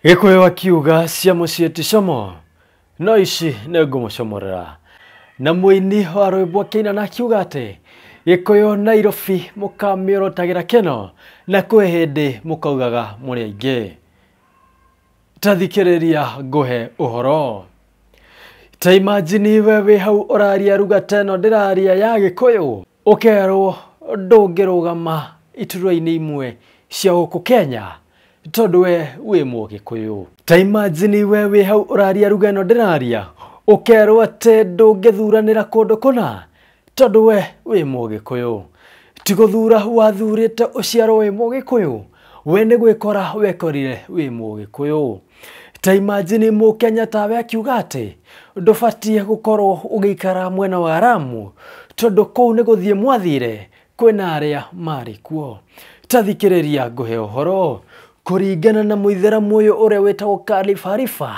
Gikuyu akiuga cia muciĩ ti como no ici nĩ ngũmũcomorera. Na mũini wa rwĩmbo akĩina na akiuga atĩ Gikuyu Nairobi mũkamĩorotagira keno na kwĩ hĩndĩ mũkaugaga mũrĩ aingĩ. Ta thikĩrĩria ngũhe ũhoro. Ta imagine we wĩ hau ũraria ruga teno ndĩraria ya Gikuyu ũkerwo ndũngĩrũgama iturwa-inĩ imwe cia gũkũ Kenya tondu we wĩ Mũgĩkũyũ. Ta imagine we wĩ hau ũraria ruga ĩno ndĩraria ũkerwo atĩ ndũngĩthuranĩra kũndũ kũna tondu we wĩ Mũgĩkũyũ. Ti gũthura wathurĩte ũciarwo wĩ Mũgĩkũyũ, we nĩ gwĩkora wekorire wĩ Mũgĩkũyũ. Ta imagine Mũkenya tawe akiuga atĩ ndũbatiĩ gũkorwo ũgĩikara mwena wa Lamu tondu kũu nĩ gũthiĩ mwathire kwĩna arĩa marĩ kuo. Ta thikĩrĩria ngũhe ũhoro. Kũringana na mũithĩramu ũyũ ũrĩa wĩtagwo Khalif Harifa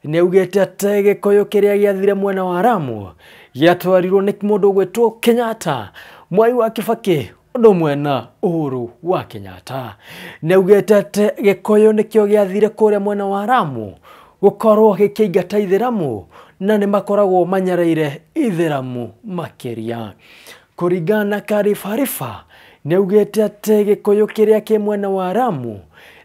nĩ augĩte atĩ Gĩkũyũ kĩrĩa gĩathire mwena wa Lamu gĩatwarirwo nĩ mũndũ ũgwĩtwo Kenyatta, Mwai wa Kibaki ũndũ ũmwe na Uhuru wa Kenyatta. Nĩ augĩte atĩ Gĩkũyũ nĩkĩo gĩathire kũrĩa mwena wa Lamu gũkorwo gĩkĩingata ithĩramu na nĩ makoragwo manyareire ithĩramu makĩria. Kũringana na Khalif Harifa nĩ augĩte atĩ Gĩkũyũ kĩrĩa kĩ mwena wa Lamu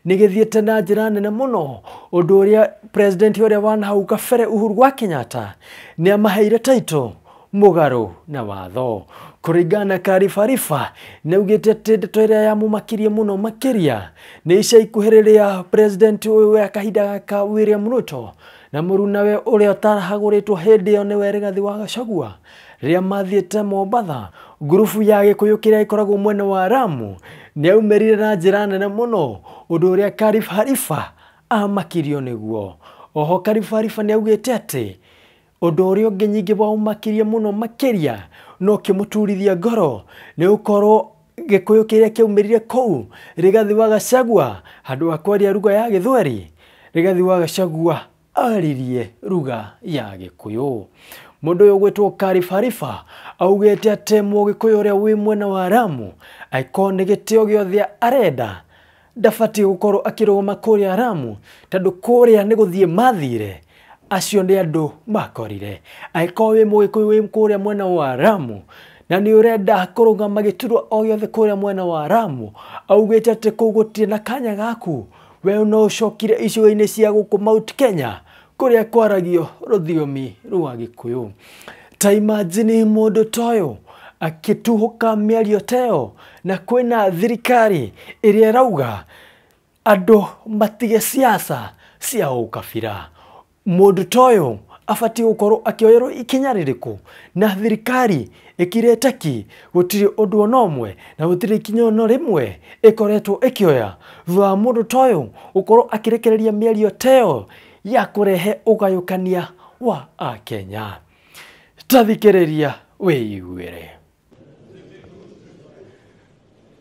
nĩ gĩthiĩte na njĩra nene mũno, ũndũ ũrĩa president ũrĩa wa nahau kabere Uhuru wa Kenyatta nĩ amaheire title mũgarũ na watho. Kũringana na Khalif Harifa nĩ augĩte atĩ ndeto ĩrĩa yamũmakirie mũno makĩria nĩ ica ikuhĩ rĩrĩa president ũyũ wa kahinda gaka William Ruto na mũrunawe ũrĩa ũtarahagũrĩtwo hĩndĩ ĩyo nĩwe Rigathi wa Gachagua rĩrĩa mathiĩte Mombatha, ngurubu ya Gĩkũyũ kĩrĩa ĩkoragwo mwena wa Lamu nĩ aumĩrire na njĩra nene mũno, ũndũ ũrĩa Khalif Harifa amakirio nĩguo. Oho Khalif Harifa nĩ augĩte atĩ ũndũ ũrĩa ũngĩ nyingĩ waũmakirie mũno makĩria no ũkĩmũturithia ngoro nĩ gũkorwo Gĩkũyũ kĩrĩa kĩaumĩrire kũu Rigathi wa Gachagua handũ ha kwaria ruga ya Gĩthweri, Rigathi wa Gachagua aririe ruga ya Gĩkũyũ. Mũndũ ũyũ ũgwĩtwo Khalif Harifa augĩte atĩ Mũgĩkũyũ ũrĩa wĩ mwena wa Lamu angĩkorwo nĩ gĩtĩo gĩothe arenda ndabatiĩ gũkorwo akĩrũgama kũrĩa Lamu tondũ kũrĩa nĩ gũthiĩ mathire acio nĩ andũ makorire. Angĩkorwo wĩ Mũgĩkũyũ wĩ kũrĩa mwena wa Lamu na nĩ ũrenda kũrũgama gĩturwa o gĩothe kũrĩa mwena wa Lamu, augĩte atĩ kũu gũtirĩ na kanya gaku, we no ũcokire icigo-inĩ cia gũkũ Mount Kenya kũrĩa kwaragio rũthiomi rwa Gĩkũyũ. Ta imagine mũndũ ta ũyũ akĩtuhũka mĩario ta ĩyo na kwĩna thirikari ĩrĩa ĩrauga andũ matige siasa cia ũkabira. Mũndũ ta ũyũ abatiĩ gũkorwo akĩoyerwo ikinya rĩrĩkũ na thirikari ĩkirĩte ki? Gũtirĩ ũndũ ona ũmwe na gũtirĩ ikinya ona rĩmwe ĩkoretwo ĩkĩoya thutha wa mũndũ ta ũyũ gũkorwo akĩrekereria mĩario ta ĩyo ya kũrehe ũgayũkania wa Akenya. Ta thikĩrĩria wĩiguĩre.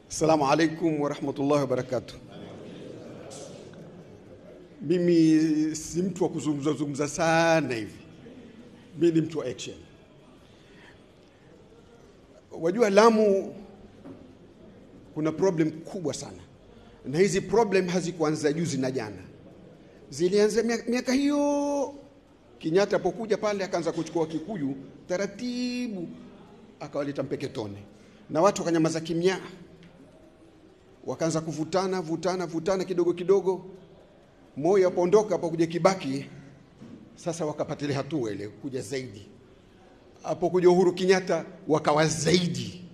Assalamu alaikum wa rahmatullahi wa barakatuh. Mimi si mtu wa kuzungumza zungumza sana hivi. Mimi ni mtu wa action. Wajua Lamu kuna problem kubwa sana. Na hizi problem hazikuanza juzi na jana. Zilianza miaka hiyo. Kenyatta alipokuja pale akaanza kuchukua Kikuyu taratibu, akawaleta Mpeketoni. Na watu wakanyamaza kimya. Wakaanza kuvutana vutana vutana kidogo kidogo. Moi apondoka hapo kuja Kibaki, sasa wakapata ile hatua ile kuja zaidi. Hapo kuja Uhuru Kenyatta wakawa zaidi.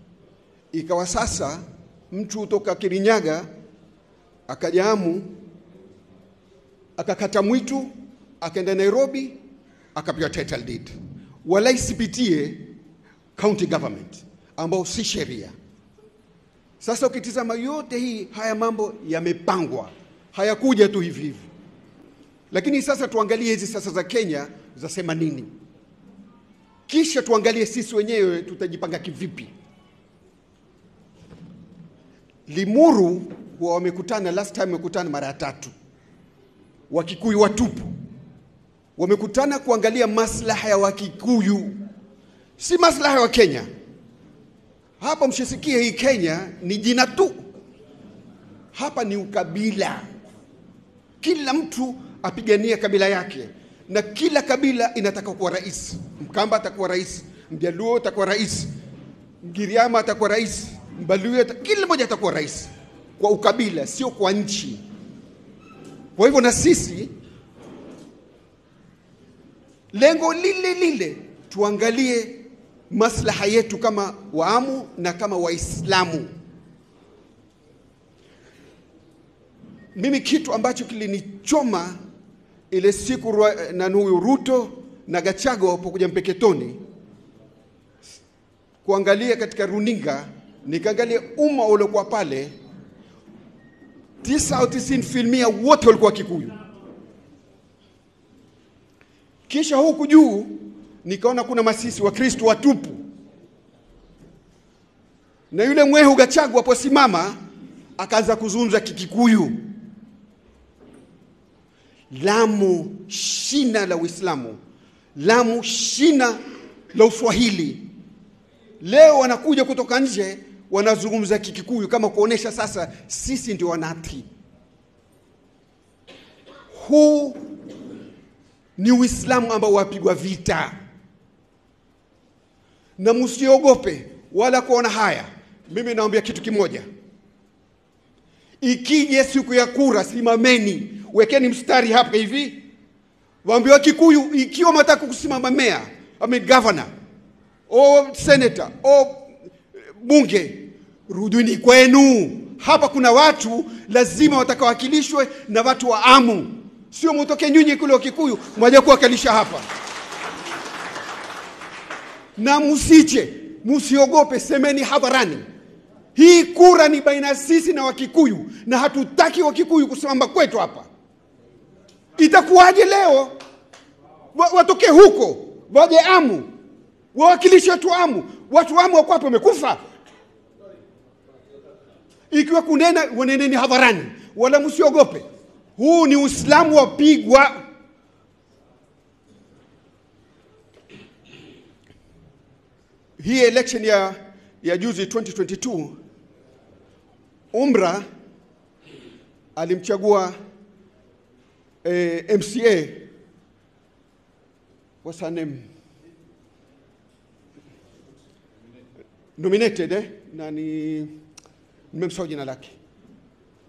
Ikawa sasa mtu kutoka Kirinyaga akaja Amu, akakata mwitu, akaenda Nairobi, akapewa title deed. Wala isipitie county government ambao si sheria. Sasa ukitizama yote hii, haya mambo yamepangwa, hayakuja tu hivi hivi. Lakini sasa tuangalie hizi sasa za Kenya zasema nini. Kisha tuangalie sisi wenyewe tutajipanga kivipi. Limuru huwa wamekutana, last time wamekutana mara tatu. Wakikuyu watupu. Wamekutana kuangalia maslaha ya Wakikuyu, si maslaha ya Kenya. Hapa mshisikie hii Kenya ni jina tu. Hapa ni ukabila. Kila mtu apigania kabila yake, na kila kabila inataka kuwa rais. Mkamba atakuwa rais, Mjaluo atakuwa rais, Mgiriama atakuwa rais, Mbaluya, kila mmoja atakuwa rais kwa ukabila, sio kwa nchi. Kwa hivyo na sisi lengo lile lile, tuangalie maslaha yetu kama Waamu na kama Waislamu. Mimi kitu ambacho kilinichoma ile siku na huyu Ruto na Gachagua walipokuja Mpeketoni, kuangalia katika runinga, nikaangalia umma uliokuwa pale, 99% wote walikuwa Kikuyu. Kisha huku juu nikaona kuna masisi wa Kristo watupu. Na yule mwehu Gachagua aposimama akaanza kuzungumza Kikikuyu. Lamu shina la Uislamu, Lamu shina la Uswahili. Leo wanakuja kutoka nje wanazungumza Kikikuyu kama kuonesha sasa sisi ndio wanati. Huu ni Uislamu ambao wapigwa vita. Na msiogope wala kuona haya. Mimi naambia kitu kimoja. Ikije siku ya kura, simameni, wekeni mstari hapa hivi. Waambie Kikuyu, ikiwa mnataka kusimama mayor, I mean governor, au senator, au bunge, rudini kwenu. Hapa kuna watu lazima watakawakilishwe na watu wa Amu. Sio mtoke nyinyi kule Kikuyu mwaje kuwakilisha hapa. Na msiche, msiogope, semeni hadharani. Hii kura ni baina sisi na Wakikuyu, na hatutaki Wakikuyu kusimama kwetu hapa. Itakuwaje leo watoke huko waje Amu wawakilishe watu Amu? Watu Amu wako hapa wamekufa. Ikiwa kunena, waneneni hadharani, wala msiogope. Huu ni Uislamu wapigwa. Hii election ya juzi 2022, Umra alimchagua MCA, what's her name? Nominated, nani, nimemsahau jina lake.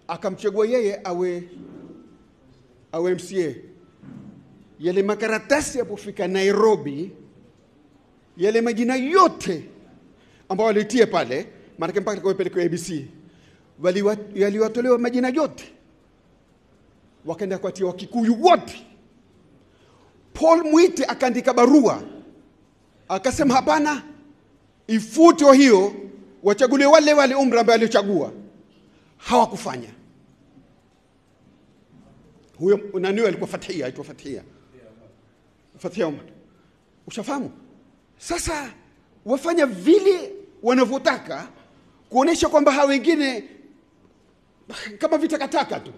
Akamchagua yeye awe MCA. Yale makaratasi yapofika Nairobi, yale majina yote ambao walitia pale, maana mpaka kwa ABC, yaliwatolewa majina yote, wakaenda kuwatia Wakikuyu wote. Paul Mwite akaandika barua akasema hapana, ifutwe hiyo, wachagulie wale wale Umra ambao aliochagua. Hawakufanya. Huyo nani alikuwa Fathia, aitwa Fathia. Fathia Umar. Ushafahamu? Sasa wafanya vile wanavyotaka kuonesha kwamba hao wengine kama vitakataka tu.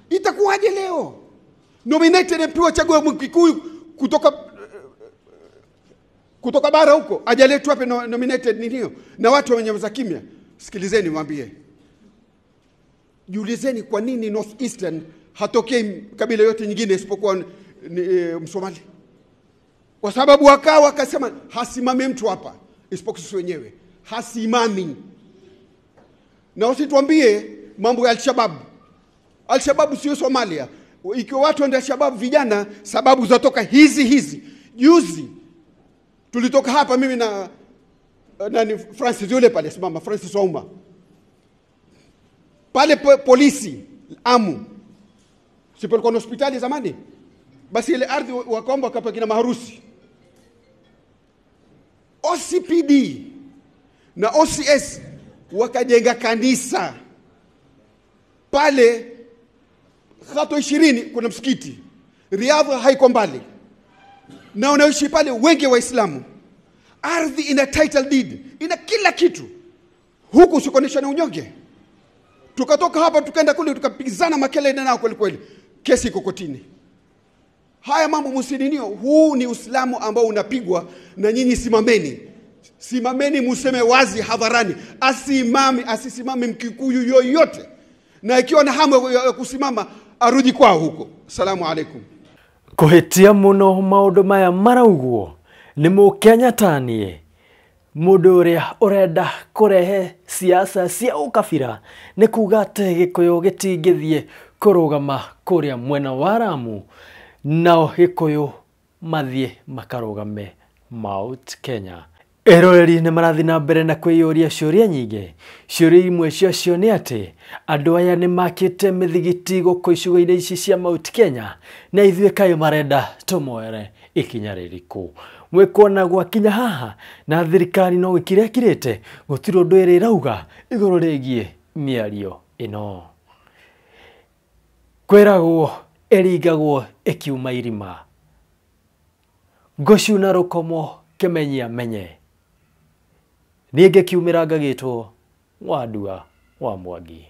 Itakuwaje leo nominated MP wachague Mkikuyu kutoka bara huko, ajaletwa hapa nominated ni hiyo, na watu wamenyamaza kimya? Sikilizeni mwambie. Jiulizeni kwa nini North Eastern hatokei kabila yote nyingine isipokuwa Msomali. Kwa sababu wakawa wakasema hasimami mtu hapa isipokuwa sisi wenyewe. Hasimami. Na usituambie mambo ya Al-Shabaab. Al-Shabaab sio Somalia. Ikiwa watu ndio Al-Shabaab vijana, sababu zatoka hizi hizi. Juzi tulitoka hapa mimi na nani Francis yule pale simama, Francis Wauma. Pale polisi Amu. Sipo kwa hospitali zamani. Basi ile ardhi wakaomba wakapa kina maharusi. OCPD na OCS wakajenga kanisa pale hato 20 kuna msikiti. Riadha haiko mbali. Na wanaishi pale wengi Waislamu. Ardhi ina title deed, ina kila kitu. Huku usikonesha na unyonge. Tukatoka hapa tukaenda kule tukapigizana makelele nao kweli kweli. Kesi iko kotini. Haya mambo msininio, huu ni Uislamu ambao unapigwa na nyinyi simameni. Simameni museme wazi hadharani. Asimame, asisimame Mkikuyu yoyote. Na ikiwa na hamu ya kusimama, Arudi kwao huko. Salamu alaikum. Kuhitia muno maundu maya maraugwo ni Mũkenya tanie mũndũ ũrĩa ũrenda kũrehe siasa cia ũkabira nĩ kuga atĩ Gĩkũyũ gĩtingĩthiĩ kũrũgama kũrĩa mwena wa Lamu, nao Gĩkũyũ mathiĩ makarũgame Mount Kenya. Eroreri nĩ marathiĩ na mbere na kwĩyũria ciũria nyingĩ. Ciũria imwe ciacio nĩ atĩ andũ aya nĩ makĩte mĩthigiti gũkũ icigo-inĩ ici cia Mount Kenya, na ithuĩ kaĩ marenda tũmoere ikinya rĩrĩkũ? Mwĩkuona gwakinya haha na thirikari no gĩkire ĩkirĩte, gũtirĩ ũndũ ĩrĩ ĩrauga igũrũ rĩgiĩ mĩario ĩno. Kwĩragwo ĩringagwo ĩkiuma irima, ngũcuna rũkomo kĩmenyia menye, niĩ ngĩkiumĩra ngagĩtwo Wandua wa Mwangi.